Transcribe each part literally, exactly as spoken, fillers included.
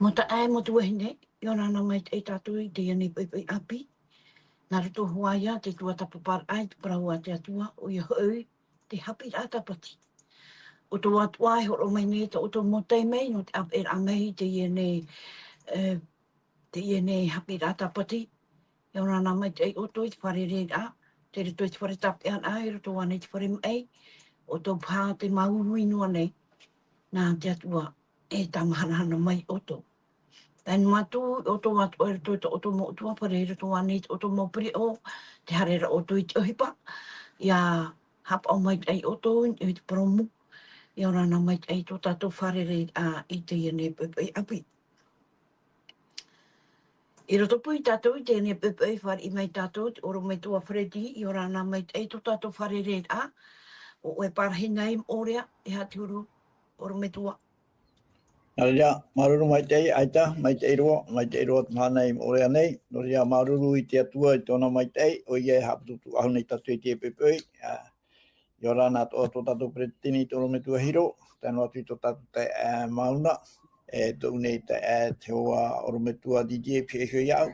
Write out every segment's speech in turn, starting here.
Mau taeaʻe, mau tuahine, ʻia ora na maitaʻi tātou i teie nei poʻipoʻi ʻāpī. Nā roto hoʻi ia te tuatāpaparaʻa i te parau a te Atua, ʻoia hoʻi te haʻapiʻiraʻa tāpati. ʻO tō Atua e hōroʻa mai nei tō ʻoutou mau taime nō te ʻāpeʻeraʻa mai i teie nei, e, teie nei haʻapiʻiraʻa tāpati. ʻIa ora na maitaʻi ʻoutou i te fārereiraʻa, tei roto i te fare tāpeʻaraʻa, i roto ānei i te fare maʻi, ʻoutou paha tē māuruuru noa nei, nā te Atua e tāmahanahana mai ʻoutou. Tae noa atu, ʻoutou atoʻa i roto i tō ʻoutou mau ʻutuāfare, i roto ānei i tō ʻoutou mau pereʻoʻo, tē haere ra ʻoutou i te ʻohipa, ʻia haʻapaʻo maitaʻi ʻoutou, i te purōmu, ʻia ora na maitaʻi tō tātou fārereiraʻa i teie nei poʻipoʻi ʻāpī. I roto pū ia tātou i teie nei poʻipoʻi, fāriʻi mai tātou, te ʻorometua Freddy, ʻia ora na maitaʻi tō tātou fārereiraʻa, ʻo ʻoe e pārahi nei i Moʻorea, e aha te huru, ʻorometua. Nā reira, māuruuru maitaʻi, ʻaita, maitaʻi roa, maitaʻi roa te mahana i Moʻorea nei, nō reira māuruuru i te Atua i tōna maitaʻi, ʻoia e haʻaputuputuahu nei tātou i teie poʻipoʻi, ā, ʻia ora na atoʻa tō tātou peretiteni i te ʻorometua Hiro, tae noa atu i tō tātou taeaʻe Mauna, e tuʻu nei taeaʻe te hoa ʻorometua Didier Piehio iāʻu.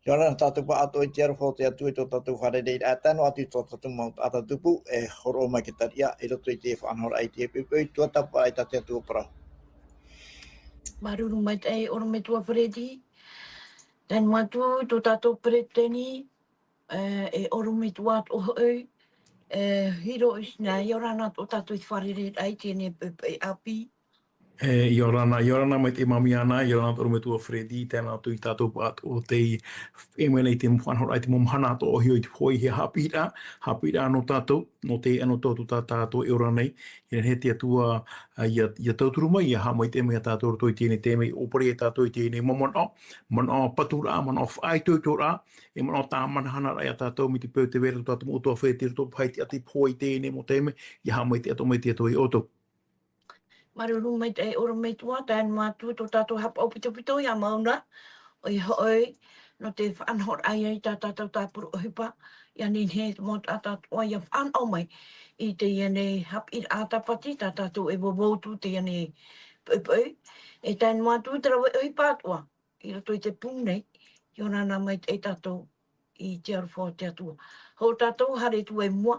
ʻIa ora na tātou paha atoʻa i te aroha o te Atua i tō tātou fārereiraʻa, tae noa atu i tō tātou mau taʻata tupu, e hōroʻa mai i te tariʻa, i roto i te faʻanahoraʻa i teie poʻipoʻi, tuatāpaparaʻa tā te Atua parau. Māuruuru maitaʻi ʻorometua Freddy, tae noa atu tō tātou peretiteni, e, e ʻorometua atoʻa hoʻi, e, Hiro Isina, ʻia ora na tō tātou i te fārereiraʻa i teie nei poʻipoʻi ʻāpī. E, ʻia ora na, ʻia ora na maitaʻi Mamiana, ʻia ora na tō ʻorometua Freddy, tae noa atu i tātou paha atoʻa tei, e, mai nei te faʻanahoraʻa i te mau mahana atoʻa ʻohie i te hōʻē haʻapiʻiraʻa, haʻapiʻiraʻa nō tātou, nō te anotau tō tā tātou e ora nei, ʻia nehenehe te Atua, ā, ʻia, ʻia tauturu mai, ʻia haʻamaitaʻi mai ia tātou i roto i teie nei taime, ʻōpere ia tātou i teie nei mau manaʻo, manaʻo paturaʻa, manaʻo faʻaitoitoraʻa, e manaʻo tāmanahanaraʻa ia tātou mai te peu tē vai ra tō tātou mau ʻutuāfare i roto paha i te ʻati pohe i teie nei mau taime, ʻia haʻamaitaʻi atoʻa mai te Atua ia ʻoutou. Māuruuru maitaʻi ʻorometua, tae noa atu tō tātou haʻapaʻo pitopito ia Mauna, ʻoia hoʻi, nō te faʻanahoraʻa ia i tā tātou tāpura ʻohipa, ʻia nehenehe te mau taʻata atoʻa ʻia fānaʻo mai i teie nei haʻapiʻiraʻa tāpati, tā tātou e vauvau atu teie nei poʻipoʻi, e tae noa atu te rave ʻohipa atoʻa, i roto i te pū nei, ʻia ora na maitaʻi tātou i te aroha o te Atua. Hou tātou, haere atu i mua,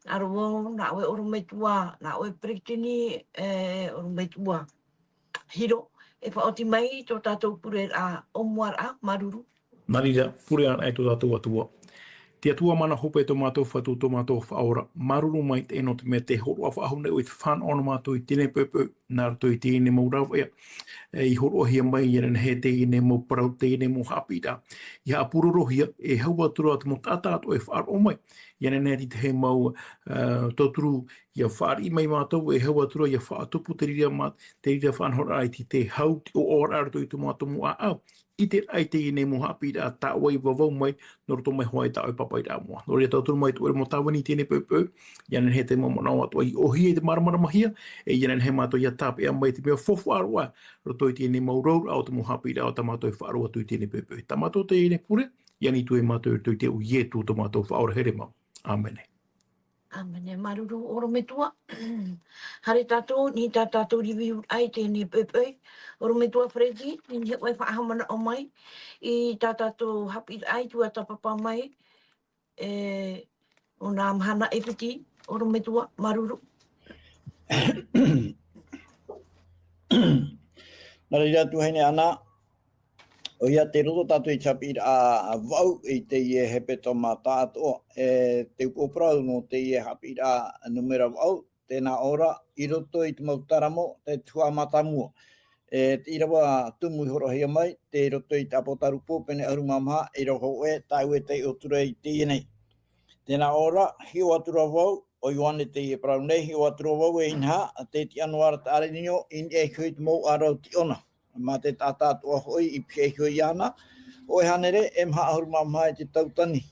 nā roto, nā ʻoe ʻorometua, nā ʻoe peretiteni, e, ʻorometua Hiro, e faʻaoti mai tō tātou pureraʻa ʻōmuaraʻa, māuruuru. Nā reira, pure anaʻe tō tātou Atua. Te Atua mana hope, tō mātou Fatu, tō mātou Faʻaora, māuruuru maitaʻi nō te mea tē hōroʻa faʻahou nei ʻoe i te fānaʻo nō mātou i teie nei poʻipoʻi, nā roto i teie nei mau rāveʻa, e, i hōroʻahia mai, ʻia nehenehe teie nei mau parau, teie nei mau haʻapiʻiraʻa, ʻia haʻapūrorohia, e hau atu ra te mau taʻata atoʻa e faʻaroʻo mai, ʻia nehenehe te tahi mau, ā, tauturu, ʻia fāriʻi mai mātou, e hau atu ra, ʻia faʻatupu te reira mā-, te reira faʻanahoraʻa i te, te hau, te ʻoaʻoaraʻa i roto i tō mātou mau ʻāʻau, i te raʻi teie nei mau haʻapiʻiraʻa tā ʻoe i vauvau mai, nō roto mai hoʻi tā ʻoe pāpaʻiraʻa moʻa. Nō reira, tauturu mai tō ʻoe mau tāvini i teie nei poʻipoʻi, ʻia nehenehe te mau manaʻo atoʻa i ʻōhie i te māramarama, e ʻia nehenehe mātou ʻia tāpeʻa mai te mea faufaʻa roa, roto i teie nei mau rauraʻa o te mau haʻapiʻiraʻa o tā mātou e faʻaroʻo atu i teie nei poʻipoʻi. Tā mātou teie nei pure, ʻia nītū ai mātou i roto i te iʻoa o Ietu tō mātou Faʻaora here mau. ʻĀmene. ʻĀmene. Māuruuru ʻorometua. Haere tātou, nā tā tātou review i teie nei poʻipoʻi. ʻOrometua Freddy, nehenehe ʻoe e faʻahaʻamanaʻo mai i tā tātou haʻapiʻiraʻa i tuatāpapa mai, e, o nā mahana e piti, ʻorometua, māuruuru. Nā reira, tuahine Ana, ʻoia, tei roto tātou i te haʻapiʻiraʻa vaʻu i teie hepetoma tāʻatoʻa, e te upoʻo parau nō teie haʻapiʻiraʻa numera vaʻu, tēnā ʻō ra, i roto i te mau Taramo, te tuhaʻa mātāmua. E te ʻīrava tumu i hōroʻahia mai, tei roto i te ʻĀpōtarupo pene ʻahuru mā maha, ʻīrava hōʻē, tāʻu e taiʻo atu ra i teie nei. Tēnā ʻō ra, hiʻo atu ra vau, ʻo Ioane teie e parau nei, hiʻo atu ra vau e inaha, tē tiʻa noa ra te ʻārenio, i niʻa iho i te mau ʻārau tiʻona. Mā te taʻata atoʻa hoʻi i pihaʻi iho iāna, hōʻē hānere e maha ʻahuru mā maha i te tau tani.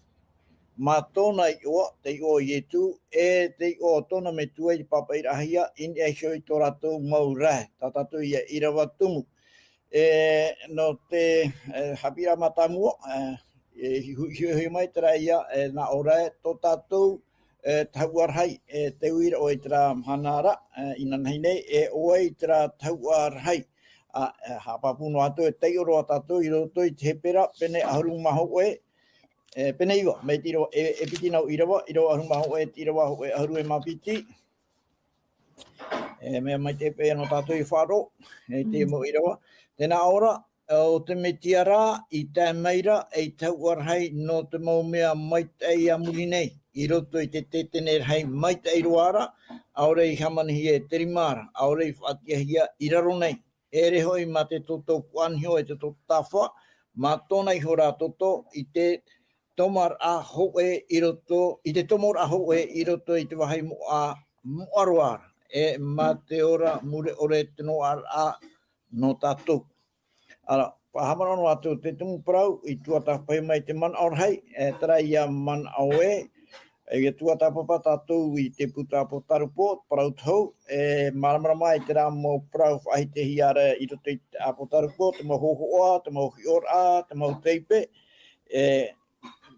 Mā tōna iʻoa, te iʻoa o Ietu, e te iʻoa o tōna metua i te pāpaʻiraʻahia, i niʻa iho i tō rātou mau rae, tā tātou ia ʻīrava tumu. E, nō te, e, haʻapiʻiraʻa mātāmua, e, e, hiʻo, hiʻo, hiʻo mai terā ia, e, nā ʻō ra ē, tō tātou, e, tahuʻa rahi, e, te uiraʻa i terā mahana ra, e, inanahi nei, e, ʻo vai terā tahuʻa rahi. ʻA, e, haʻapāpū noa atu e taiʻo roa tātou i roto i te Hepera, pene ʻahuru mā hōʻē, e, pene iva, mai te ʻīrava, e, e piti nau ʻīrava, ʻīrava ʻahuru mā hōʻē, te ʻīrava hōʻē ʻahuru e mā piti. E, mea maitaʻi paʻi nō tātou i faʻaroʻo, e, te mau ʻīrava. Tē nā ʻō ra, ʻo te Mesia rā, i tae mai ra, ei tahuʻa rahi nō te mau mea maitaʻi a muri nei, i roto i te tētene rahi maitaʻi roa ra, ʻaore i hāmanihia e te rima ra, ʻaore i faʻatiʻahia i raro nei. ʻEʻere hoʻi mā te toto puʻa niho e te toto tāfa, mā tōna iho rā toto, i te tomaraʻa hōʻē i roto, i te tomoraʻa hōʻē i roto i te vāhi moʻa, moʻa roa ra, e mā te ora mure ʻore te noaʻaraʻa nō tātou. ʻĀreʻa, faʻahaʻamanaʻo atu te tumu parau, i tuatāpapa mai te manaʻo rahi, e, terā ia manaʻo ē, e, ia tuatāpapa tātou i te puta ʻApotarupo, parau tohu, e, māramarama i terā mau parau faʻahitihia ra i roto i te ʻApotarupo, te mau hōhoʻa, te mau hiʻoraʻa, te mau teipe, e,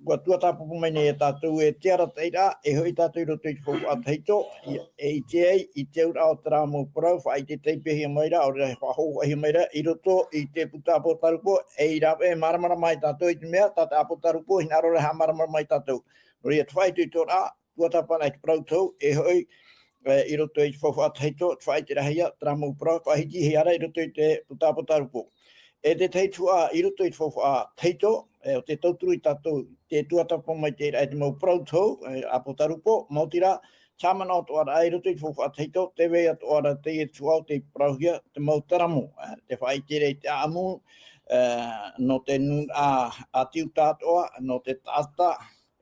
ʻUa tuatāpapa mai nei e tātou e te arataʻiraʻa, e hoʻi tātou i roto i te faufaʻa tahito, i, e ʻite ai, i te auraʻa o terā mau parau, faʻaʻite taipe hia mai ra, ʻaore rā faʻahōhoʻa hia mai ra, i roto i te puta ʻApotarupo, e i rāveʻa e māramarama ai tātou i te mea, tā te ʻApotarupo, hinaʻaro ra e haʻamāramarama ai tātou. Nō reira te faʻaitoitoraʻa, tuatāpapa ana i te parau tohu, e hoʻi, e, i roto i te faufaʻa tahito, te faʻaʻiteraʻahia, terā mau parau, faʻahitihia ra i roto i te puta ʻApotarupo. E te tahi tuhaʻa i roto i te faufaʻa tahito, e, ʻo tē tauturu ia tātou, te tuatāpapa maitaʻiraʻa i te mau parau tohu, e, ʻApotarupo, maoti rā, te haʻamanaʻo atoʻa ra i roto i te faufaʻa tahito, tē vai atoʻa ra teie tuhaʻa ʻo tē parauhia, te mau taramo, e, te faʻaʻite ra i te ʻaʻamu, e, nō te nūnaʻa ʻāti Iuta atoʻa, nō te taʻata,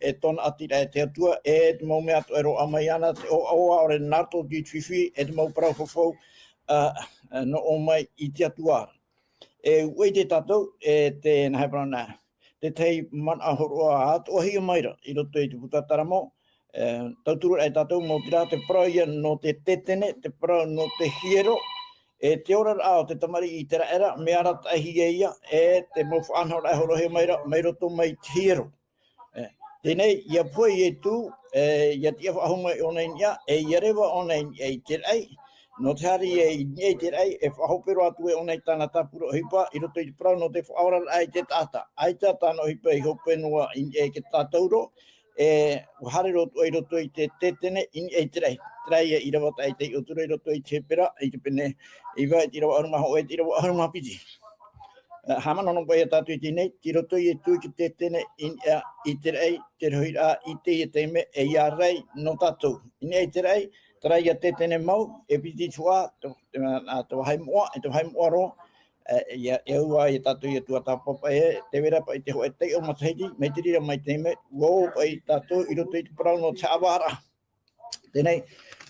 e tōna ʻātiraʻa e te Atua, e te mau mea atoʻa e roaʻa mai ana, te ʻoaʻoa, ʻaore nā roto i te fifi, e te mau parau fafau, ā, ā, nō ʻō mai i te Atua ra. E ʻua ʻite tātou, e te, nā hea parau nā, te tahi manaʻo hōroʻa atoʻahia mai ra, i roto i te puta Taramo, e, tauturu ra e tātou maoti rā, te parau ia nō te tētene, te parau nō te hiero, e te oraraʻa o te tamariʻi ʻĪteraʻera, mea arataʻihia ia, e te mau faʻanahoraʻa e hōroʻahia mai ra, mai roto mai te hiero. E, teie nei, ʻia pohe Ietu, e, ʻia tiʻa faʻahou mai ʻōna i niʻa, e ʻia reva ʻōna i niʻa i te raʻi, nō te haere i niʻa i te raʻi, e faʻahope roa atu ē ʻōna i tāna tāpura ʻohipa, i roto i te parau nō te faʻaoraraʻa i te taʻata. ʻAita tāna ʻohipa i hope noa i niʻa i te tātauro, e, ʻua haere roa atoʻa i roto i te tētene i niʻa i te raʻi. Terā ia ʻīrava taʻa ʻē taʻi ʻōtura i roto i te Hepera, i te pene iva, i te ʻīrava ʻahuru mā hōʻē, i te ʻīrava ʻahuru mā piti. E, haʻamanaʻo noa paʻi tātou i teie nei, tei roto Ietu i te tētene i niʻa i te raʻi, te rohiraʻa i teie taime, e ʻia rahi nō tātou. I niʻa i te raʻi, terā ia tētene mau, e piti tuhaʻa, te, te, ā, te vāhi moʻa, e te vāhi moʻa roa, e, ʻia, e ʻua, ia tātou ʻia tuatāpapa, e, tē vai ra paʻi te hōʻē taiʻo matahiti, mai te reira mai te taime, ʻua ō paʻi tātou i roto i te parau nō te haʻavāraʻa. Teie nei,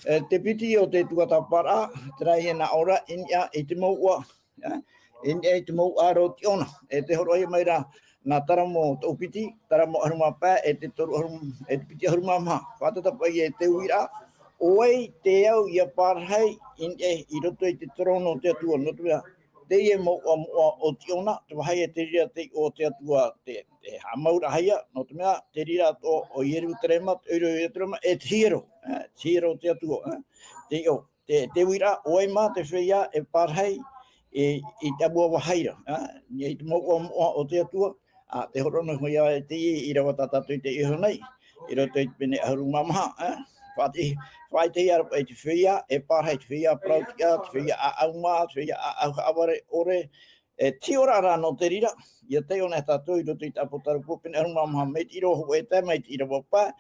e, te piti o te tuatāpaparaʻa, terā ia nā ʻō ra, i niʻa i te mouʻa, e, i niʻa i te mouʻa rōtiʻona. E tē hōroʻahia mai ra nā Taramo toʻu piti, Taramo ʻahuru mā pae, e te toru ʻahuru, e te piti ʻahuru mā maha. Fātata paʻi e te uiraʻa, ʻo vai te au ʻia pārahi i niʻa i roto i te terōno o te Atua, nō te mea, teie mouʻa moʻa ʻōtiʻona, te vāhi e te reira taiʻo o te Atua, te, te haʻamauraʻahia, nō te mea, te reira atoʻa o Ierutarema, te ʻoire o Ierutarema, e te hiero, e, te hiero o te Atua, e, taiʻo, te, te uiraʻa, ʻo vai mā te feiā e pārahi, e, i te ʻāmui vāhi ra, e, i te mouʻa moʻa o te Atua, ā, tē hōroʻa noa hoʻi ā i teie ʻīrava tā tātou i taiʻo iho nei, i roto i te pene ʻahuru mā maha, e, faʻati-, faʻaʻitehia ra paʻi te feiā, e pārahi te feiā parau tiʻa, te feiā ʻāʻau mā, te feiā ʻāʻau haʻavare ʻore, e, te hiʻoraʻa rā nō te reira, ʻia taiʻo na tātou i roto i te ʻApotarupo pene ʻahuru mā maha mai te ʻīrava hōʻē tae mai te ʻīrava pae,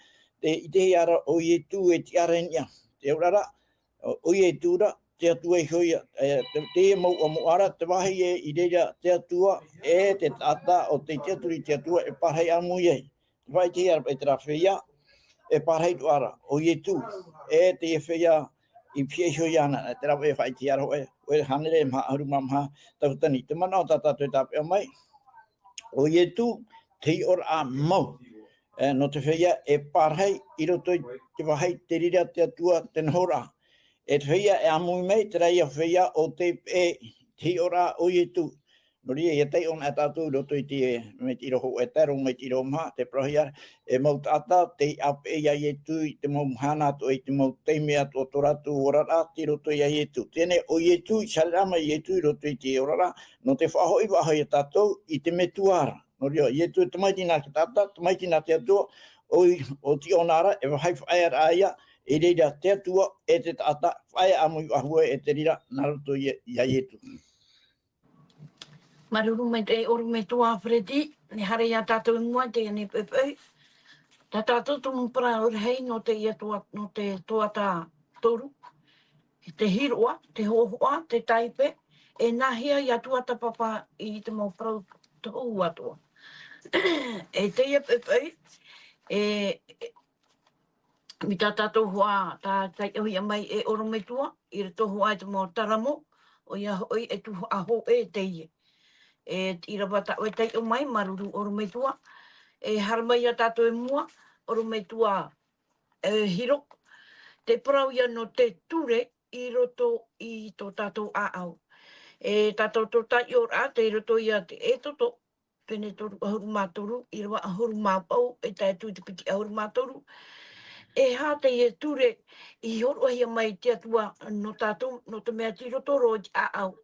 tē ʻitehia ra ʻo Ietu e tiʻa ra i niʻa. Te auraʻa ra, ʻo, ʻo Ietu ra, te Atua iho ia, e, te, teie mouʻa moʻa ra, te vāhi ē i reira te Atua, e te taʻata ʻo tei tiʻaturi i te Atua e pārahi ʻāmui ai. Faʻaʻitehia ra paʻi terā feiā, e pārahi atoʻa ra, ʻo Ietu, e teie feiā i pihaʻi iho iāna, terā paʻi e faʻaʻitehia ra hōʻē, hōʻē hānere maha ʻahuru mā maha tauatini. Te manaʻo tā tātou e tāpeʻa mai, ʻo Ietu, te hiʻoraʻa mau. E, nō te feiā e pārahi i roto i te vāhi te reira te Atua te nohoraʻa. E te feiā e ʻāmui mai, terā ia feiā ʻo tei peʻe te hiʻoraʻa ʻo Ietu. Nō reira, ʻia taiʻo anaʻe tātou i roto i te maitaʻi roa hōʻē, e tae roa i te maitaʻi roa maha, te parauhia ra, e mau taʻata, tei ʻāpeʻe ia Ietu i te mau mahana atoʻa, i te mau taime atoʻa o tō rātou oraraʻa, tei roto ia Ietu. Teie nei, ʻo Ietu, i haere mai Ietu i roto i te oraraʻa, nō te faʻahoʻi, faʻahoʻi ia tātou i te Metua ra. Nō reira, Ietu e tamaiti nā te taʻata, tamaiti nā te Atua, ʻoia, ʻo te ʻōna ra, e faʻahoʻi faʻaearaʻa ia, i reira te Atua, e te taʻata, faʻaea ʻāmui faʻahou e te reira, nā roto ia, ia Ietu. Māuruuru maitaʻi ʻorometua Freddy, e haere ia tātou i mua i teie nei poʻipoʻi. Tā tātou tumu parau rahi nō te ia tua-, nō te tuatāpapa toru, te hiroʻa, te hōhoʻa, te taipe, e nāhea ia tuatāpapa i te mau parau tohu atoʻa. E teie poʻipoʻi, e, e, mai tā tātou hoʻi, tā, taiʻohia mai e ʻorometua, i roto hoʻi i te mau taramo, ʻoia hoʻi e tuhaʻa hōʻē teie. E, ʻīrava tāʻu e taiʻo mai, māuruuru ʻorometua. E haere mai ia tātou i mua, ʻorometua, e, Hiro. Te parau ia nō te ture i roto i tō tātou ʻāʻau. E, tā tātou taiʻoraʻa, tei roto ia te Exodo, pene toru ʻahuru mā toru, ʻīrava ʻahuru mā vaʻu, e tae atu i te piti ʻahuru mā toru. E aha teie ture i hōroʻahia mai te Atua nō tātou, nō te mea tei roto roa i te ʻāʻau.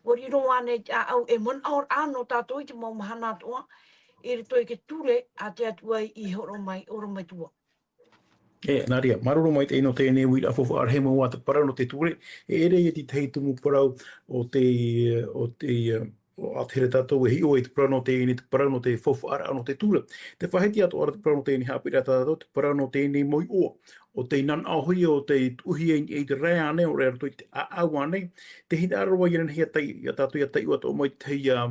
ʻUa riro ānei te ʻāʻau e manaʻoraʻa nō tātou i te mau mahana atoʻa, i roto i te ture a te Atua i hōroʻa mai, ʻorometua. E, nā reira, māuruuru maitaʻi nō teie nei uiraʻa faufaʻa rahi mau ā te parau nō te ture, e ʻere ia te tahi tumu parau o te, o te, o ʻaita rā tātou e hiʻo i te parau nō teie nei, te parau nō te faufaʻaraʻa nō te ture. Tē faʻahiti atoʻa ra te parau nō teie nei haʻapiʻiraʻa tā tātou, te parau nō teie nei mau iʻoa, ʻo tei nanaʻohia, ʻo tei tuʻuhia i, i te rae ānei, ʻo rātou i te ʻāʻau ānei, tē hinaʻaro ia nehenehe ia tai-, ia tātou ʻia taiʻo atoʻa mai te tahi, ā,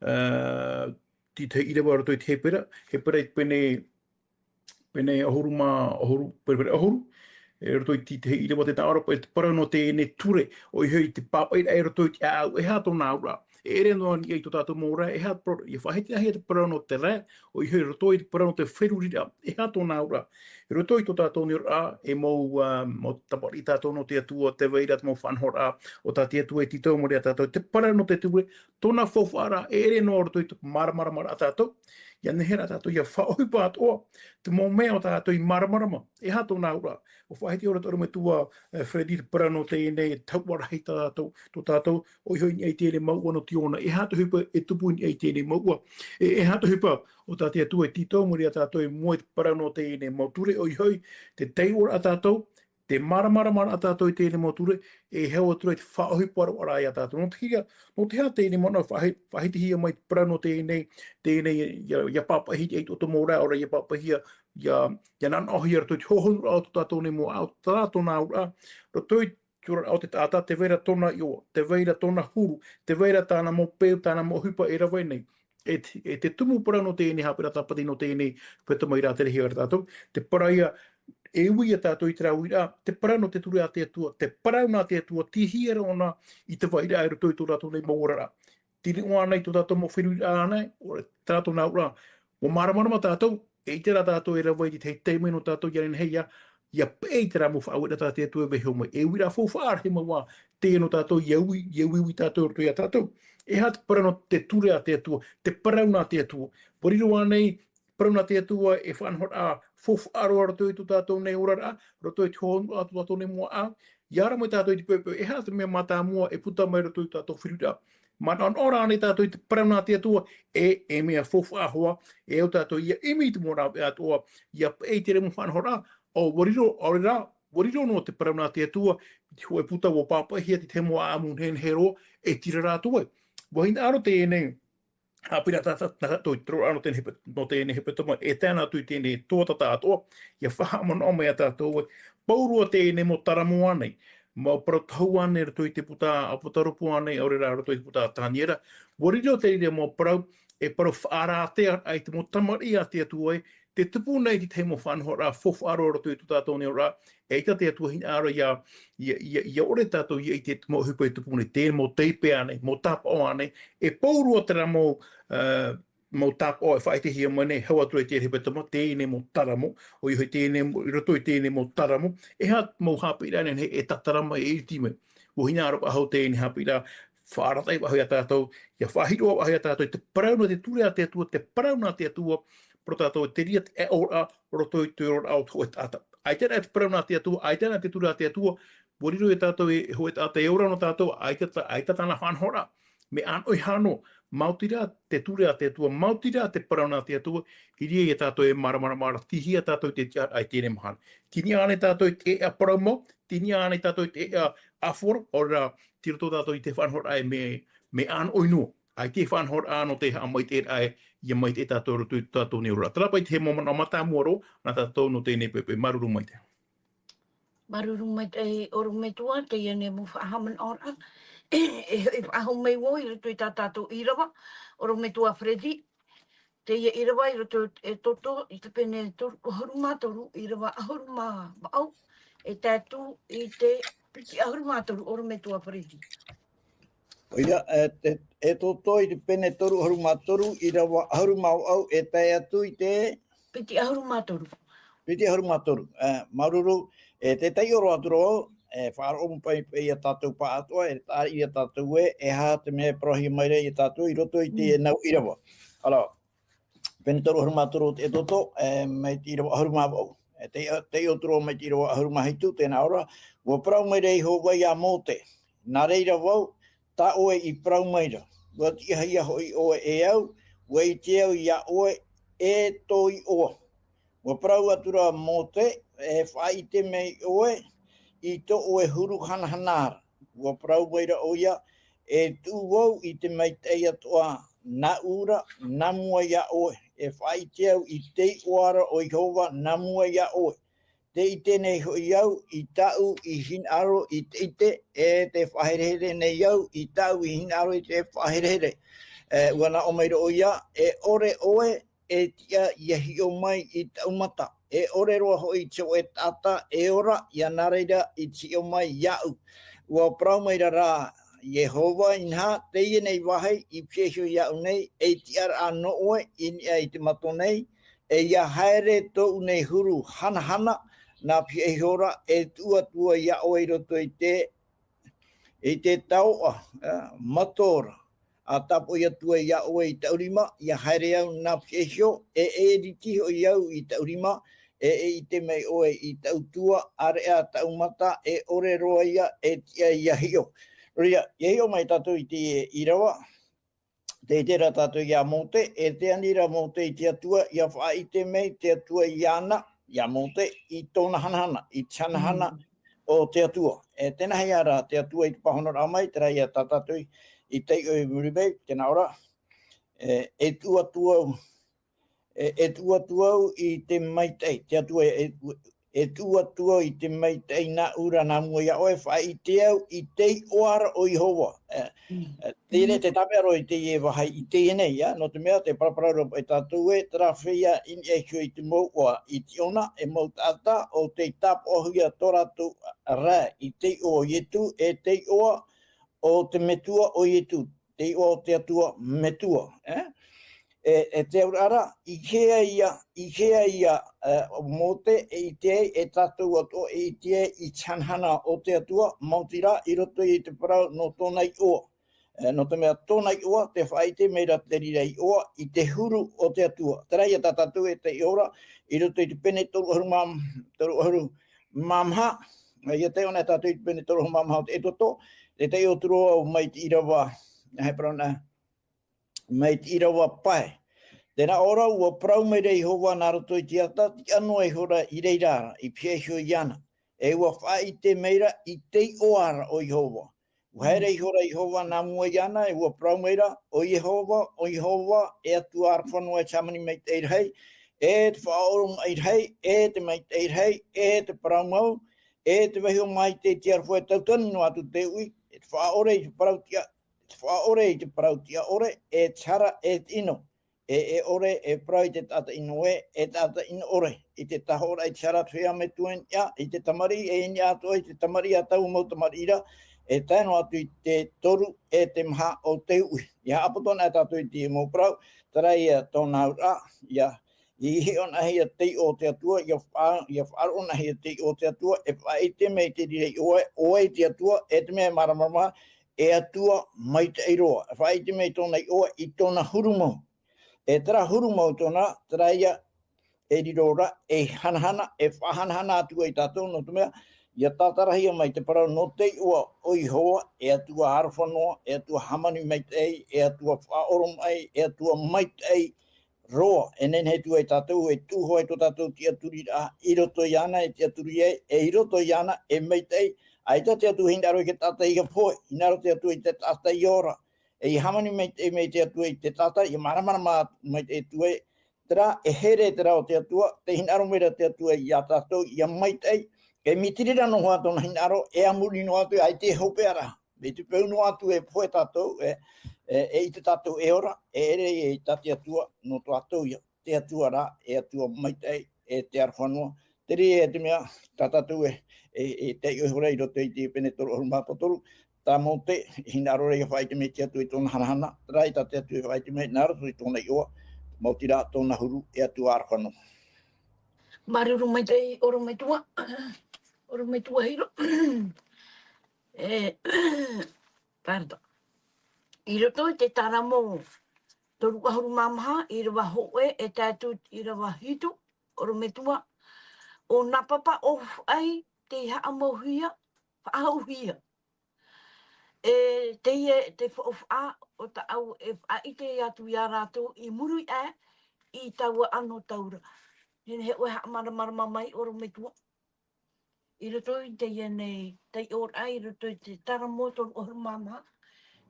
ā, te tahi ʻīrava roto i te Hepera, Hepera i te pene pene ʻahuru mā, ʻahuru, pene, pene ʻahuru, e roto i te, te ʻīrava tē nāʻō ra, e te parau nō teie nei ture, ʻoia hoʻi te pāpaʻiraʻa i roto i te ʻāʻau, e aha tōna auraʻa. E ʻere noa anaʻe i tō tātou mau rae, e aha te parau, ʻia faʻahitihia te parau nō te rae, ʻoia hoʻi roto i te parau nō te feruriraʻa, e aha tōna auraʻa. I roto i tō tātou nei oraraʻa, e mau, ā, mau tamariʻi tātou nō te Atua, tē vai ra te mau faʻanahoraʻa, ʻo tā te Atua e tītau mai ra ia tātou, te parau nō te ture, tōna faufaʻaraʻa, e ʻere noa roto i te māramarama ra tātou, ʻia nehenehe rā tātou ʻia faʻaʻohipa atoʻa, te mau mea ʻo tātou i māramarama, e aha tōna auraʻa. ʻUa faʻahiti ʻoia ra te ʻorometua, e, Freddy, te parau nō teie nei, e tahuʻa rahi tā tātou, tō tātou, ʻoia hoʻi i niʻa i teie nei mouʻa nō te ʻōna, e aha te ʻohipa e tupu i niʻa i teie nei mouʻa, e, e aha te ʻohipa ʻo tā te Atua e tītau mai ra ia tātou i mua i te parau nō teie nei mau ture, ʻoia hoʻi, tē taiʻo ra tātou, tē māramarama ra tātou i teie nei mau ture, e hau atu ra i te faʻaʻohipa roa ra ia tātou. Nō te hea, nō te hea teie nei manaʻo faʻahi-, faʻahitihia mai te parau nō teie nei, teie nei ʻia, ʻia pāpaʻihia i tō tātou mau rae, ʻaore rā ʻia pāpaʻihia, ʻia, ʻia nanaʻohia i roto i te hohonuraʻa o tō tātou nei mau ʻāʻau, terā tōna auraʻa, roto i te oraraʻa o te taʻata, tē vai ra tōna iʻoa, tē vai ra tōna huru, tē vai ra tāna mau peu, tāna mau ʻohipa e rave nei. E te, e te tumu parau nō teie nei haʻapiʻiraʻa tāpati nō teie nei hepetoma i rāterehia ra tātou, te parau ia, e ui ia tātou i terā uiraʻa, te parau nō te ture a te Atua, te parau nā te Atua, tei hea rā ʻōna i te vairaʻa i roto i tō rātou nei mau oraraʻa. Tei niʻa ānei tō tātou mau feruriraʻa ānei, ʻo terā tōna auraʻa, ʻua māramarama tātou, e ʻite rā tātou e rave i te tahi taime nō tātou ʻia nehenehe ʻia, ʻia peʻe i terā mau faʻaueraʻa tā te Atua e vaiiho mai. E uiraʻa faufaʻa rahi mau ā, teie nō tātou ʻia ui, ʻia uiui tātou i roto ia tātou. E aha te parau nō te ture a te Atua, te parau nā te Atua. ʻUa riro ānei, parau nā te Atua e faʻanahoraʻa faufaʻa roa roto i tō tātou nei oraraʻa, roto i te hohonuraʻa o tō tātou nei mau ʻāʻau, ʻia ara mai tātou i te poʻipoʻi, e aha te mea mātāmua e puta mai roto i tō tātou feruriraʻa. Manaʻonaʻo rā ānei tātou i te parau nā te Atua, e, e mea faufaʻa hoʻi, e au tātou ʻia ʻimi i te mau rāveʻa atoʻa, ʻia peʻe i terā mau faʻanahoraʻa, ʻo ʻua riro, ʻaore rā, ʻua riro noa te parau nā te Atua, i te hōʻē puta ʻua pāpaʻihia te tahi mau ʻāʻau nehenehe roa, e tīrā rātou ai. ʻUa hinaʻaro teie nei, haʻapiʻiraʻa tā, tā, tā tātou i te roaraʻa nō teie nei hepe-, nō teie nei hepetoma, e tae noa atu i teie nei tuatāpapa atoʻa, ʻia faʻahaʻamanaʻo mai ia tātou ē, pauroa teie nei mau taramo ānei, mau parau tohu ānei roto i te puta ʻApotarupo ānei, ʻaore rā roto i te puta Taniera, ʻua riro te reira mau parau, e parau faʻarātea ai te mau tamariʻi a te Atua ē, tē tupu nei te tahi mau faʻanahoraʻa faufaʻa roa roto i tō tātou nei oraraʻa, eʻita te Atua hinaʻaro ʻia, ʻia, ʻia, ʻia ʻore tātou ʻia ʻite i te mau ʻohipa e tupu nei, te mau taipe ānei, mau tāpaʻo ānei, e pauroa terā mau, ā, mau tāpaʻo e faʻaʻitehia mai nei, hau atu ra i te hepetoma, teie nei mau taramo, ʻoia hoʻi teie nei, i roto i teie nei mau taramo, e aha mau haʻapiʻiraʻa nehenehe e tātarama, e iti mai. ʻUa hinaʻaro faʻahou teie nei haʻapiʻiraʻa, faʻarataʻi faʻahou ia tātou, ia faʻahiroʻa faʻahou ia tātou, te parau nō te ture a te Atua, te parau nā te Atua, parau tātou, te reira te aʻoraʻa, roto i te oraraʻa o te hōʻē taʻata. ʻAita rā te parau nā te Atua, ʻaita rā te ture a te Atua, ʻua riro ia tātou e hōʻē taʻata e ora nō tātou, ʻaita tā, ʻaita tāna faʻanahoraʻa. Mea ʻānoʻi hano, maoti rā te ture a te Atua, maoti rā te parau nā te Atua, i reira ia tātou e māramarama ra, tei hea tātou te tiʻaraʻa i teie mahana. Tei niʻa ānei tātou i te ʻēʻa parau mau, tei niʻa ānei tātou i te ʻēʻa ʻāfaro, ʻaore rā, tei roto tātou i te faʻanahoraʻa e mea, mea ʻānoʻi noa. ʻAita e faʻanahoraʻa nō te haʻamaitaʻiraʻa e, ia maitaʻi tātou i roto i tō tātou nei oraraʻa. Terā paʻi te mau manaʻo mātāmua roa, nā tātou nō teie poʻipoʻi, māuruuru maitaʻi. Māuruuru maitaʻi, ʻorometua, teie nei mau faʻahaʻamanaʻoraʻa. E, e hoʻi faʻahou mai vau i roto i tā tātou ʻīrava, ʻorometua Freddy. Teie ʻīrava i roto e Toto, i te pene toru ʻahuru mā toru, ʻīrava ʻahuru mā vaʻu, e tae atu i te piti ʻahuru mā toru, ʻorometua Freddy. ʻOia, e, te, e Toto i te pene toru ʻahuru mā toru, ʻīrava ʻahuru mā vaʻu, e tae atu i te piti ʻahuru mā toru. Piti ʻahuru mā toru. E, māuruuru, e, te taiʻo roa atu ra vau, e, faʻaroʻo mai paʻi ia tātou pāʻatoʻa, e tāʻiri ia tātou ē, e aha te mea e parauhia mai ra ia tātou i roto i teie nau ʻīrava. Alors, pene toru ʻahuru mā toru o te Toto, e, mai te ʻīrava ʻahuru mā vaʻu. E, te, taiʻo atu ra mai te ʻīrava ʻahuru mā hitu, tē nā ʻō ra, ʻua parau mai ra Iehova ia Mōte, nā reira vau, tā ʻoe i parau mai ra. ʻUa tiʻahia hoʻi ʻoe e au, ʻua ʻite au ia ʻoe e tō iʻoa. ʻUa parau atu ra Mōte, e faʻaʻite mai ʻoe i tō ʻoe huru hanahana ra. ʻUa parau mai ra ʻoia, e tuʻu vau i te maitaʻi atoʻa nāʻu ra, nā mua ia ʻoe. E faʻaʻite au i te iʻoa ra o Iehova, nā mua ia ʻoe. Tē ʻite nei hoʻi au i tāʻu i hinaʻaro i te ʻite, e tē faʻaherehere nei au i tāʻu i hinaʻaro i te faʻaherehere. E, ʻua nā ʻō mai ra ʻoia, e ʻore ʻoe e tiʻa ia hiʻo mai i tāʻu mata. E ʻore roa hoʻi te hōʻē taʻata e ora, ia nā reira i te hiʻo mai iāʻu. ʻUa parau mai ra rā Iehova, inaha, teie nei vāhi i pihaʻi iho iāʻu nei, ei tiʻaraʻa nō ʻoe i niʻa i te mato nei, e ia haere tōʻu nei huru hanahana, nā pihaʻi iho ra, e tuʻu atu vau ia ʻoe i roto i te, i te taoʻa, e, mato ra. ʻA tāpoʻi atu ai ia ʻoe i tāʻu rima, ia haere au nā pihaʻi iho, e, e ʻiriti hoʻi au i tāʻu rima, e, e ʻite mai ʻoe i tāʻu tua, ʻāreʻa tāʻu mata, e ʻore roa ia, e tiʻa ia hiʻo. Nō reira, ia hiʻo mai tātou i te ʻīrava, tē ʻite ra tātou ia Mōte, e tē ani ra Mōte i te Atua, ia faʻaʻite mai te Atua iāna, ia Mōte, i tōna hanahana, i te hanahana o te Atua. E tēnā hea rā te Atua i te pāhonoraʻa mai, terā ia tā tātou i, i taiʻo i muri mai, tē nā ʻō ra, e, e tuʻu atu au, e, e tuʻu atu au i te maitaʻi, te Atua, e, e tuʻu atu au i te maitaʻi nāʻu ra, nā mua ia ʻoe, faʻaʻite au i te iʻoa ra o Iehova. E, e, teie te tāpeʻa roa i teie vāhi i teie nei, ia, nō te mea, tē paraparau ra paʻi tātou ē, terā feiā i niʻa iho i te mau iʻoa i Tīona, e mau taʻata, ʻo tei tāpaʻohia tō rātou ra i te iʻoa o Ietu, e te iʻoa o te Metua o Ietu, te iʻoa o te Atua Metua, e? E, e te auraʻa ra, i hea ia, i hea ia, e, o Mōte, e ʻite ai, e tātou atoʻa, e ʻite ai i te hanahana o te Atua, maoti rā, i roto i te parau nō tōna iʻoa. E, nō te mea tōna iʻoa, tē faʻaʻite mai ra te reira iʻoa, i te huru o te Atua. Terā ia tā tātou e taiʻo ra, i roto i te pene toru ʻahuru mā, toru ʻahuru mā maha, ia taiʻo na tātou i te pene toru ʻahuru mā maha o te Exodo, tē taiʻo atu ra vau mai te ʻīrava, e parau na, mai te ʻīrava pae. Tē nā ʻō ra, ʻua parau mai ra Iehova nā roto i te ata, tiʻa noa ihora i reira ra, i pihaʻi iho iāna. E ʻua faʻaʻite mai ra i te iʻoa ra o Iehova. ʻUa haere ihora Iehova nā mua iāna, e ʻua parau mai ra, ʻo Iehova, ʻo Iehova, e Atua aroha noa, e hāmani maitaʻi rahi, e te faʻaoromaʻi rahi, e te maitaʻi rahi, e te parau mau, e te vaiiho maitaʻi, e te aroha, e tautani noa atu te uʻi, e te faʻaʻore i te parau tiʻa, e te faʻaʻore i te parau tiʻa ʻore, e te hara, e te ʻino. E, e ʻore, e parau i te taʻata ʻino ē, e taʻata ʻino ʻore, i te tahoʻoraʻa i te hara atu hia metua i niʻa, i te tamariʻi, e i niʻa atoʻa i te tamariʻi a taua mau tamariʻi ra, e tae noa atu i te toru, e te maha o te uʻi. ʻIa haʻapoto anaʻe tātou i te mau parau, terā ia tōna auraʻa, ʻia, i hiʻo anaʻe hia te iʻoa o te Atua, ʻia fa-, ʻia faʻaroʻo anaʻe hia te iʻoa o te Atua, e faʻaʻite mai te reira iʻoa, ʻo vai te Atua, e te mea e māramarama, e Atua maitaʻi roa. E faʻaʻite mai tōna iʻoa i tōna huru mau. E terā huru mau tōna, terā ia e riro ra, e hanahana, e faʻahanahana atu ai tātou, nō te mea, ʻia tātarahia mai te parau nō te iʻoa o Iehova, e Atua aroha noa, e Atua hāmani maitaʻi, e Atua faʻaoromaʻi, e Atua maitaʻi roa. E nehenehe atu ai tātou, e tuʻu hōʻē tō tātou tiʻaturiraʻa i roto iāna, e tiʻaturi ai, e i roto iāna, e maitaʻi. ʻAita te Atua e hinaʻaro i te taʻata ʻia pohe, hinaʻaro te Atua i te taʻata ʻia ora. E ʻia hāmani mai, e mai te Atua i te taʻata, ʻia māramarama mai te Atua, terā, e here terā o te Atua, tē hinaʻaro mai ra te Atua iā tātou, ʻia maitaʻi, e mitiri ra noa tōna hinaʻaro, e a muri noa atu, ʻaita e hopeʻa ra. Mai te peu noa atu e pohe tātou, e, e, e ʻite tātou e ora, e ʻere e tā te Atua, nō tō tātou ia, te Atua rā, e Atua maitaʻi, e te aroha noa. Terā ia te mea, tā tātou e, e, e taiʻo ihora i roto i te pene toru ʻahuru mā toru, tā Mōte, e hinaʻaro ra ʻia faʻaʻite mai te Atua i tōna hanahana, terā ia tā te Atua e faʻaʻite mai, nā roto i tōna iʻoa, maoti rā tōna huru, e Atua aroha noa. Māuruuru maitaʻi, ʻorometua, ʻorometua Hiro. E, pardon. I roto i te Taramo toru ʻahuru mā maha, ʻīrava hōʻē e tae atu i te ʻīrava hitu, ʻorometua, ʻo nā papa ʻōfaʻi tei haʻamauhia, faʻahouhia. E teie te faufaʻa o tāʻu e faʻaʻite atu iā rātou i muri aʻe i taua anotau ra. Nehenehe ʻoe e haʻamāramarama mai, ʻorometua. I roto i teie nei taiʻoraʻa, i roto i te Taramo toru ʻahuru mā maha,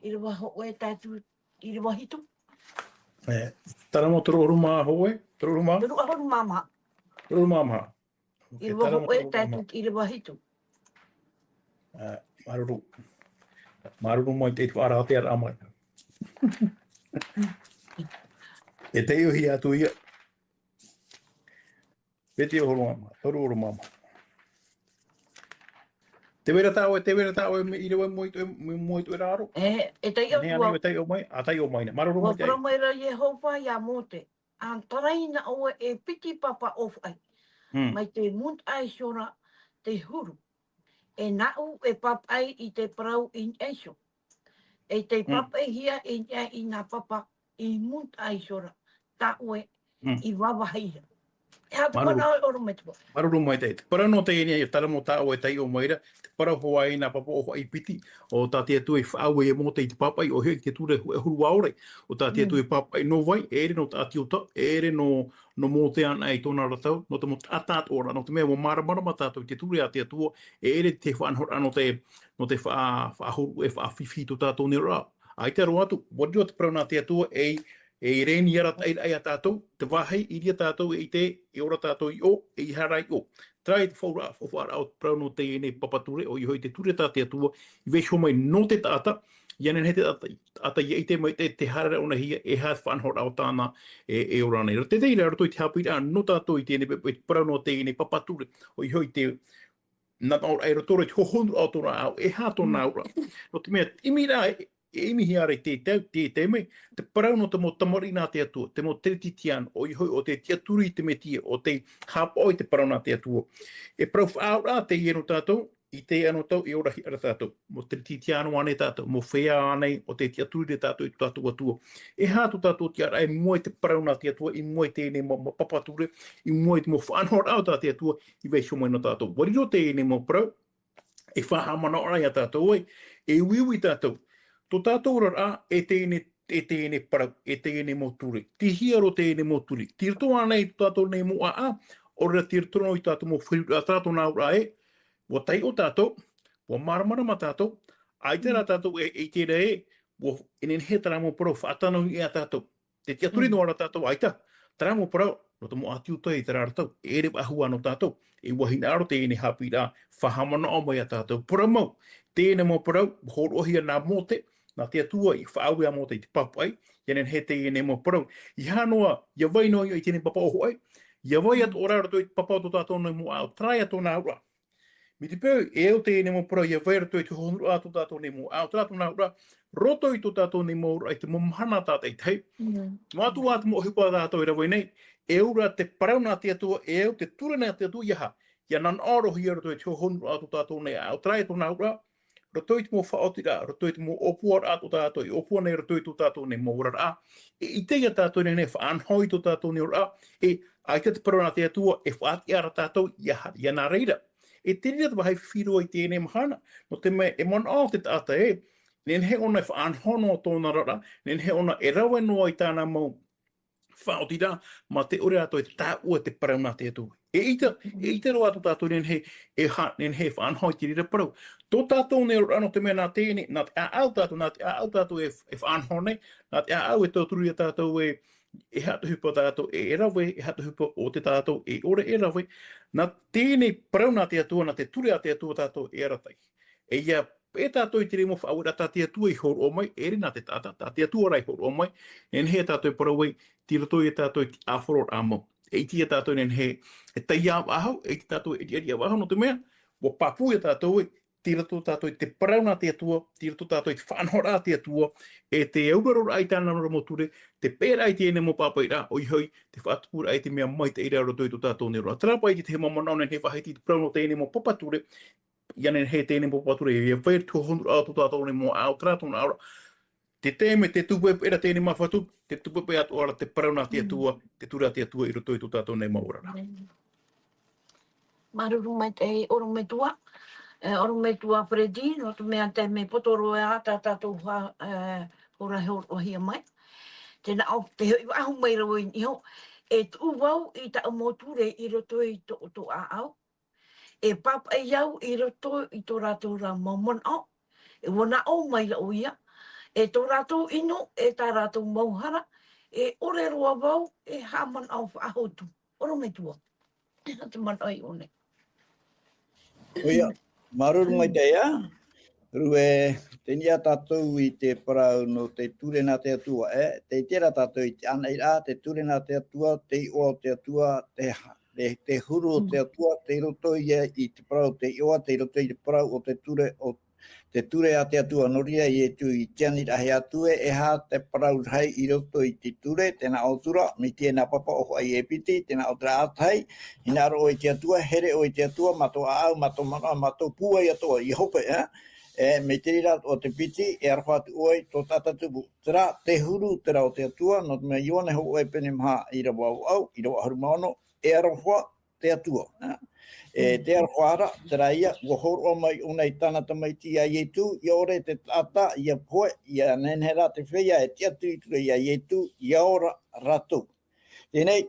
ʻīrava hōʻē e tae atu i te ʻīrava hitu. E, Taramo toru ʻahuru mā hōʻē, toru ʻahuru mā? Toru ʻahuru mā maha. Toru ʻahuru mā maha. Ok, ʻīrava hōʻē e tae atu i te ʻīrava hitu. E, māuruuru. Māuruuru maitaʻi i te faʻarahi atu mai. E taiʻohia atu ia. Piti ʻahuru mā maha, toru ʻahuru mā maha. Tē vai ra tā ʻoe, tē vai ra tā ʻoe, mea ʻīrava i mua i te, i mua i te raro. E, e taiʻo atu au. E taiʻo mai, ʻa taiʻo mai nei. Māuruuru maitaʻi. ʻUa parau mai ra Iehova iā Mōte, ʻa tarai na ʻoe e piti papa ʻōfaʻi. Hmm. Mai te Mount Aishor ra te huru. E nāʻu e pāpaʻi i te parau i niʻa iho. E tei pāpaʻihia i niʻa i nā papa i Mount Aishor ra, tā ʻoe i vāvāhia. E aha te parau, ʻorometua? Māuruuru maitaʻi. Te parau nō teie nei, e Taramo tā ʻoe e taiʻo mai ra, te parau hoʻi i nā papa ʻōfaʻi piti, ʻo tā te Atua i faʻaue iā Mōte i te pāpaʻi, ʻoia hoʻi te ture huru ʻaore, ʻo tā te Atua i pāpaʻi nō vai, e ʻere nō te ʻāti Iuta, e ʻere nō, nō Mōte anaʻe i tōna ra tau, nō te mau taʻata atoʻa ra, nō te mea ʻua māramarama tātou i te ture a te Atua, e ʻere te faʻanahoraʻa nō te, nō te faʻa-, faʻahuru, e faʻafifi i tō tātou nei oraraʻa. ʻAita roa atu, ʻua riro te parau nā te Atua, e, e rēni arataʻiraʻa iā tātou, te vāhi i reira tātou e ʻite, e ora tātou i ʻō, e ʻeiaha rā i ʻō. Terā ia te faʻauraʻa, faʻauraʻa o te parau nō teie nei papa ture, ʻoia hoʻi te ture tā te Atua, i vaiiho mai nō te taʻata, ʻia nehenehe te taʻata, taʻata ʻia ʻite mai te, te haereraʻa ʻōnahia, e aha te faʻanahoraʻa o tāna, e, e ora nei. Tē vai ra roto i te haʻapiʻiraʻa nō tātou i teie nei, i te parau nō teie nei papa ture, ʻoia hoʻi te, nā, nā ʻō ra i roto i te hohonuraʻa o tōna ʻāʻau, e aha tōna auraʻa. Nō te mea, ʻimi rā, e, e ʻimihia ra i te tau, te, te mea, te parau nō te mau tamariʻi nā te Atua, te mau Teretitiano, ʻoia hoʻi ʻo tē tiʻaturi i te Mesia, ʻo tē haʻapaʻo i te parau nā te Atua. E parau faʻaauraʻa teie nō tātou, i teie anotau, e orahia ra tātou. Mau Teretitiano ānei tātou, mau feiā ānei, ʻo tē tiʻaturi ra tātou i tō tātou Atua. E aha tō tātou tiʻaraʻa i mua i te parau nā te Atua, i mua i teie nei mau, mau papa ture, i mua i te mau faʻanahoraʻa o tā te Atua, i vaiiho mai nō tātou. ʻUa riro teie nei mau parau, e faʻahaʻamanaʻo ra iā tātou ē, e uiui tātou. Tō tātou oraraʻa, e teie nei, e teie nei parau, e teie nei mau ture. Tei hea roa teie nei mau ture? Tei roto ānei i tō tātou nei mau ʻāʻau, ʻaore ra tei roto noa i tō tātou mau feruriraʻa, terā tōna auraʻa ē, ʻua taiʻo tātou, ʻua māramarama tātou, ʻaita rā tātou e, e ʻite ra ē, ʻua, e nehenehe terā mau parau faʻatano iā tātou. Tē tiʻaturi noa ra tātou, ʻaita, terā mau parau, nō te mau ʻāti Iuta i terā ra tau, e ʻere faʻahou nō tātou, e ʻua hinaʻaro teie nei haʻapiʻiraʻa, faʻahaʻamanaʻo mai iā tātou. Parau mau, teie nei mau parau, hōroʻahia nā Mōte, nā te Atua i faʻaue iā Mōte i te pāpaʻi, ʻia nehenehe teie nei mau parau. ʻEiaha noa, ʻia vai noa i teie nei papa ʻōfaʻi, ʻia vai atoʻa ra roto i te papa o tō tātou nei mau ʻāʻau, terā ia tōna auraʻa. Mai te peu, e au teie nei mau parau, ʻia vai roto i te hohonuraʻa tō tātou nei mau ʻāʻau, terā tōna auraʻa, roto i tō tātou nei mau auraʻa i te mau mahana tātaʻitahi. Mātou ā te mau ʻohipa tātou e rave nei, e au ra te parau nā te Atua, e au te ture nā te Atua, ʻeiaha, ʻia nanaʻo roa hia roto i te hohonuraʻa tō tātou nei ʻāʻau, terā ia tōna auraʻa, roto i te mau faʻaotiraʻa, roto i te mau ʻōpuaraʻa tō tātou e ʻōpua nei roto i tō tātou nei mau oraraʻa. E ʻite ia tātou nei e faʻanaho i tō tātou nei oraraʻa, e ʻaita te parau nā te Atua e faʻatiʻa ra tātou ia, ia nā reira. E te reira te vāhi fifi roa i teie mahana, nō te mea e manaʻo te taʻata ē, nehenehe ʻōna e faʻanaho noa tōna oraraʻa, nehenehe ʻōna e rave noa i tāna mau faʻaotiraʻa, mā te ʻore atoʻa e tāʻua te parau nā te Atua. E ʻite, e ʻite roa atu tātou nehenehe, e ha, nehenehe e faʻanaho i te reira parau. Tō tātou nei oraraʻa nō te mea nā teie nei, nā te ʻāʻau tātou, nā te ʻāʻau tātou e, e faʻanaho nei, nā te ʻāʻau e tauturu ia tātou e, e aha te ʻohipa tātou e, e rave, e aha te ʻohipa o te tātou e ʻore e rave, nā teie nei parau nā te Atua, nā te ture a te Atua tātou e arataʻi. E ia, e tātou i te reira mau faʻaueraʻa tā te Atua i hōroʻa mai, e ʻere nā te taʻata, tā te Atua rā i hōroʻa mai, nehenehe ia tātou e parau ai, tei roto ia tātou i te ʻāfaro rā mau. E ʻite ia tātou nehenehe, e taiā faʻahou, e ʻite tātou e riʻariʻa faʻahou, nō te mea, ʻua pāpū ia tātou ē, tei roto tātou i te parau nā te Atua, tei roto tātou i te faʻanahoraʻa a te Atua, e te auraroraʻa i tāna mau ture, te peʻeraʻa i teie nei mau pāpaʻiraʻa, ʻoia hoʻi, te faʻatupuraʻa i te mea maitaʻi ra roto i tō tātou nei oraraʻa. Terā paʻi te tahi mau manaʻo nehenehe e faʻahiti i te parau nō teie nei mau papa ture, ia nehenehe teie nei mau papa ture, ia vai te hōhonuraʻa o tō tātou nei mau ʻāʻau, terā tōna auraʻa. Te taime tē tupu ai paʻi ra teie nei mau fatu, tē tupu ai paʻi atoʻa ra te parau nā te Atua, te ture a te Atua i roto i tō tātou nei mau oraraʻa. Māuruuru maitaʻi ʻorometua, e, ʻorometua Freddy, nō te mea taime poto roa ā tā tātou ha, e, hora e hōroʻahia mai. Tē nā ʻō, tē hoʻi faʻahou mai ra vau i niʻa iho, e tuʻu vau i taʻu mau ture i roto i tō, tō ʻāʻau. E pāpaʻi au i roto i tō rātou rā mau manaʻo, e ʻua nā ʻō mai ra ʻoia, e tō rātou ʻino, e tā rātou mau hara, e ʻore roa vau e haʻamanaʻo faʻahou atu. ʻOrometua. E aha te manaʻo i ʻō nei? ʻOia, māuruuru maitaʻi ā. Rue, tē niʻa tātou i te parau nō te ture nā te Atua, e, tē ʻite ra tātou i te ʻānaʻiraʻa, te ture nā te Atua, te iʻoa o te Atua, te, te, te huru o te Atua, tei roto ia i te parau o te iʻoa, tei roto i te parau o te ture, o te ture a te Atua, nō reira Ietu i te aniraʻa atu ē, e aha te parau rahi i roto i te ture, tē nā ʻō atu ra, mai teie nā papa ʻōfaʻi e piti, tē nā ʻō atu ra ʻātahi, hinaʻaro ʻoe i te Atua, here ʻoe i te Atua, mā tō ʻāʻau, mā tō manaʻo, mā tō pūai atoʻa, ʻia hope, ā? E, mai te reira atoʻa te piti, e aroha atu ʻoe i tō taʻata tupu. Terā, te huru, terā o te Atua, nō te mea Ioane hōʻē pene maha, ʻīrava vaʻu, ʻīrava ʻahuru mā ono, e aroha te Atua, ā? E, te aroha ra, terā ia, ʻua hōroʻa mai ʻōna i tāna tamaiti ia Ietu, ʻia ʻore te taʻata, ʻia pohe, ʻia nehenehe rā te feiā e tiʻa atu i ture ia Ietu, ʻia ora rātou. Teie nei,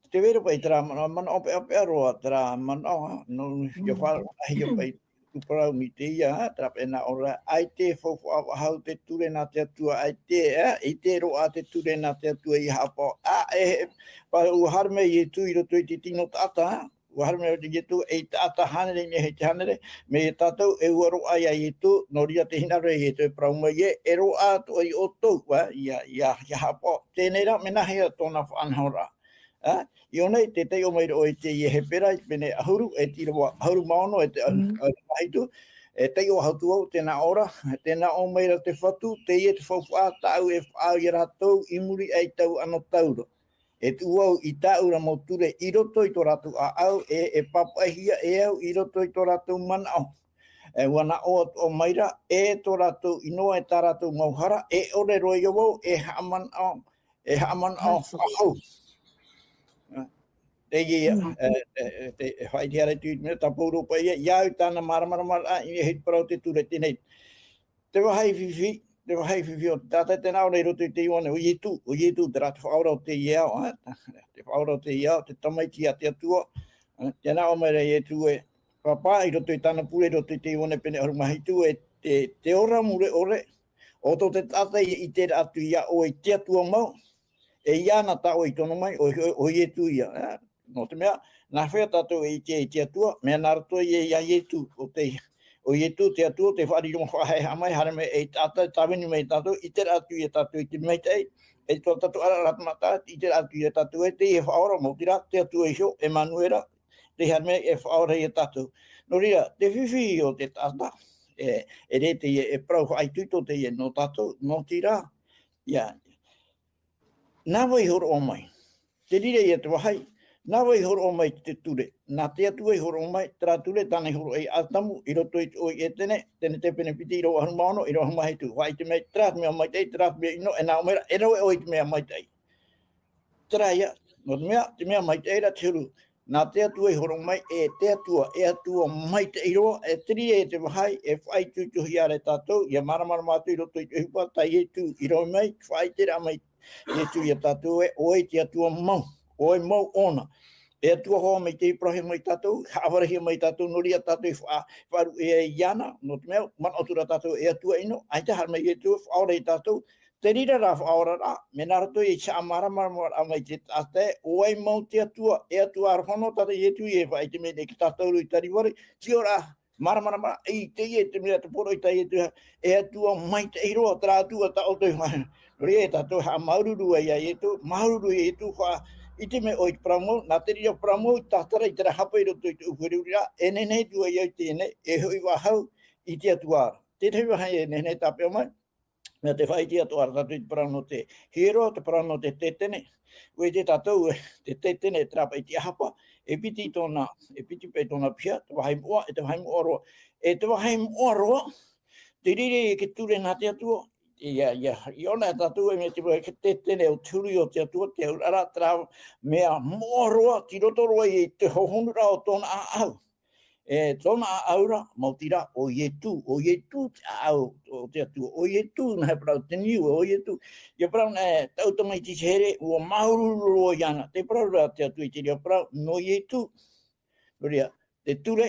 tē vai ra paʻi terā manaʻo, manaʻo peʻapeʻa roa, terā manaʻo, nō, ʻia faʻaroʻo, ʻia paʻi, tū parau mai teie, ā, terā paʻi nā ʻō ra, ʻaita e faufaʻa faʻahou te ture nā te Atua, ʻaita, ā, ʻaita e roaʻa te ture nā te Atua i haʻapaʻo, ā, e, e, pa, ʻua haere mai Ietu i roto i te tino taʻata, ā, ʻua haere mai Ietu ei taʻata hānere i niʻa i te hānere, mai ia tātou, e ʻua roaʻa ia Ietu, nō reira tē hinaʻaro ra Ietu e parau mai ē, e roaʻa atoʻa ia ʻoutou, ā, ʻia, ʻia, ʻia haʻapaʻo. Teie nei rā, mea nāhea tōna faʻanahoraʻa. Ā, i ʻō nei, tē taiʻo mai ra ʻoe i teie Hepera, i te pene ʻahuru, e te ʻīrava ʻahuru mā ono, e te ʻahuru mā hitu, e taiʻo atu vau, tē nā ʻō ra, tē nā ʻō mai ra te Fatu, teie te faufaʻa, tāʻu e faʻaau ia rātou, i muri aʻe i tāʻu anotau ra. E tuʻu vau i tāʻu ra mau ture i roto i tō rātou ʻāʻau, e, e pāpaʻihia e au i roto i tō rātou manaʻo. E, ʻua nā ʻō atoʻa mai ra, e tō rātou ʻino, e tā rātou mau hara, e ʻore roa ia vau, e haʻamanaʻo, e haʻamanaʻo faʻahou. Teie ia, e, e, e, te, e faʻaʻitehia ra i te mea, tā Pauro paʻi ia, ia au i tāna māramarama, ā, i niʻa i te parau o te ture teie nei. Te vāhi fifi, te vāhi fifi o te taʻata, tē nā ʻō ra i roto i te Ioane, ʻo Ietu, ʻo Ietu, terā te Faʻaora o teie ao, ā, te Faʻaora o teie ao, te Tamaiti a te Atua, ā, tē nā ʻō mai ra Ietu ē, Pāpā, i roto i tāna pure, i roto i te Ioane pene ʻahuru mā hitu, e te, te ora mure ʻore, ʻo tō te taʻata ia ʻiteraʻa atu ia ʻoe i te Atua mau, e iāna tā ʻoe i tono mai, ʻo, ʻo, ʻo Ietu ia, ā. Nō te mea, nāhea tātou e ʻite i te Atua, mea nā roto ia ia Ietu, ʻo te, ʻo Ietu te Atua, tē faʻariro faʻahaʻehaʻa mai, haere mai ei taʻata, tāvini mai ia tātou, ʻiteraʻa atu ia tātou i te maitaʻi, e tō tātou ʻaraʻara mata, ʻiteraʻa atu ia tātou e teie Faʻaora mau, terā te Atua iho, ʻEmanuera, tē haere mai e faʻaora ia tātou. Nō reira, te fifi o te taʻata, e, e rē teie, e parau faʻaitoito teie nō tātou, nō te reira, ia, nā vai hōroʻa mai. Te reira ia te vāhi, Nā vai hōroʻa mai te ture? Nā te Atua i hōroʻa mai, terā ture tāna i hōroʻa ia Atamu, i roto i te ʻō i Etene, Tenete pene piti, ʻīrava ʻahuru mā ono, ʻīrava ʻahuru mā hitu. Faʻaʻite mai, terā te mea maitaʻi, terā te mea ʻino, e nā ʻō mai ra, e rave ʻoe i te mea maitaʻi. Terā ia, nō te mea, te mea maitaʻi ra te huru. Nā te Atua i hōroʻa mai, e te Atua, e Atua maitaʻi roa, e te reira e te vāhi, e faʻaitoitohia ra e tātou, ʻia māramarama atu i roto i te ʻohipa tā Ietu i rave mai, faʻaʻite ra mai Ietu ia tātou ē, ʻo ʻoe te Atua mau, ʻo ʻoe mau ʻōna. E Atua hoʻi mai te Iparahima ia tātou, haʻavarahia mai tātou, nō reira tātou i faʻa-, faʻaruʻe ai iāna, nō te mea, manaʻo atu ra tātou e Atua ʻino, ʻaita haere mai Ietu, faʻaora ia tātou, te reira rā faʻaoraraʻa, mea nā roto i te haʻamāramarama mai te taʻata ē, ʻo ʻoe mau te Atua, e Atua aroha noa tātou Ietu, e faʻaʻite mai nei ia tātou i te rave, tiʻa ra, māramarama, i teie te mea te poroʻi tā Ietu, e Atua maitaʻi roa, terā Atua tā ʻoutou i faʻaʻite. Nō reira e tātou haʻamāuruuru ai ia Ietu, māuruuru ia Ietu, faʻaʻite mai ʻoe i te parau mau, nā te reira parau mau, tātara i terā hapa i roto i te ʻū feruriraʻa, e nehenehe atu ai au i teie nei, e hoʻi vau i te Atua ra. Te tahi vāhi e nehenehe tāpeʻa mai, mea tē faʻaʻite atoʻa ra tātou i te parau nō te hiero, te parau nō te tetene. ʻUa ʻite tātou, e, te tetene, terā paʻi te ʻāhapa, e piti tōna, e piti paʻi tōna piha, te vāhi moʻa, e te vāhi moʻa roa. E te vāhi moʻa roa, te reira e te ture nā te Atua, ʻia, ʻia, ʻia ʻōna tātou e mea te vai, te tetene o te huru o te Atua, te auraʻa ra, terā mea moʻa roa, tei roto roa i te hohonuraʻa o tōna ʻāʻau. E tōna ʻāʻau ra, maoti rā, ʻo Ietu, ʻo Ietu te ʻāʻau o te Atua, ʻo Ietu, nā hea parau te niu, ʻo Ietu. ʻIa parau na, e, taʻu tamaiti here, ʻua māuruuru roa iāna, te parau ra te Atua i te reira parau, nō Ietu. Nō reira, te ture,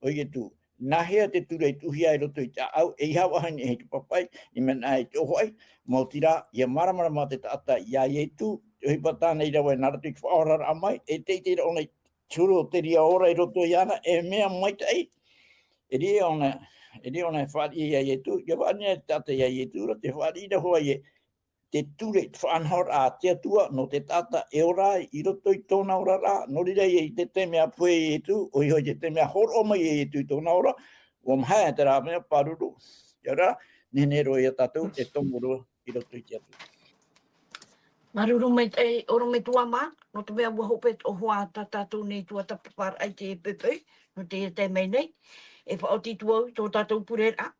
ʻo Ietu. Nā hea te ture i tuʻuhia i roto i te ʻāʻau, e ʻeiaha vāhi nehenehe i te papaʻi, i mea nā i te ʻōfaʻi, maoti rā, ʻia māramarama te taʻata ia Ietu, te ʻohipa tāna i rave nā roto i te faʻaoraraʻa mai, e te, te ʻōna i te huru o te reira ora i roto iāna, e mea maitaʻi. E reira ʻōna, e reira ʻōna e fāriʻi ia Ietu, ʻia fāriʻi te taʻata ia Ietu ra, te fāriʻi ra hoʻi ē, te ture, te faʻanahoraʻa a te Atua, nō te taʻata e ora ai i roto i tōna oraraʻa, nō reira i te taime a pohe ia Ietu, ʻoia hoʻi te taime a hōroʻa mai ia Ietu i tōna ora, ʻua maha terā mea pāruru. ʻIa ora, nehenehe roa ia tātou, e tomo roa i roto i te Atua. Māuruuru maitaʻi, ʻorometua mā, nō te mea ʻua hope tō hoa tā tātou nei tuatāpaparaʻa i te poʻipoʻi, nō te taime nei, e faʻaoti atu au i tō tātou pureraʻa.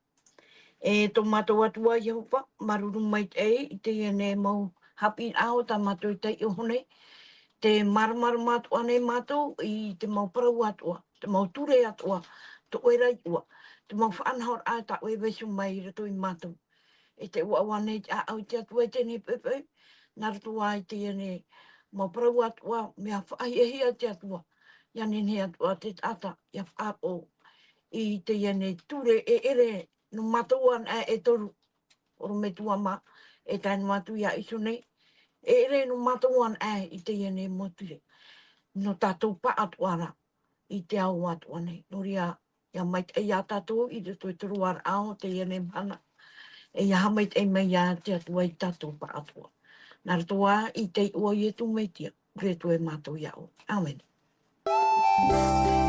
E tō mātou Atua Iehova, māuruuru maitaʻi i teie nei mau haʻapiʻiraʻa tā mātou i taiʻo nei, tē māramarama atoʻa nei mātou i te mau parau atoʻa, te mau ture atoʻa, tō ʻoe ra iʻoa, te mau faʻanahoraʻa tā ʻoe e vaiiho mai i roto ia mātou. E te ʻoaʻoa nei te ʻāʻau i te Atua i teie nei poʻipoʻi, nā roto ā i teie nei mau parau atoʻa, mea faʻahiahia te Atua, ʻia nehenehe atoʻa te taʻata ʻia faʻaroʻo i teie nei ture e ʻere nō mātou anaʻe e toru, ʻorometua mā, e tae noa atu ia ʻīsoni, e ʻere nō mātou anaʻe i teie nei mau ture, nō tātou pāʻatoʻa ra i te ao atoʻa nei. Nō reira, ʻia maitaʻi ia tātou i roto i te roaraʻa o teie nei mahana. E ʻia haʻamaitaʻi mai ia te Atua ia tātou pāʻatoʻa. Nā roto ā i te iʻoa o Ietu Mesia, pure atu e mātou ia ʻoe. ʻĀmene.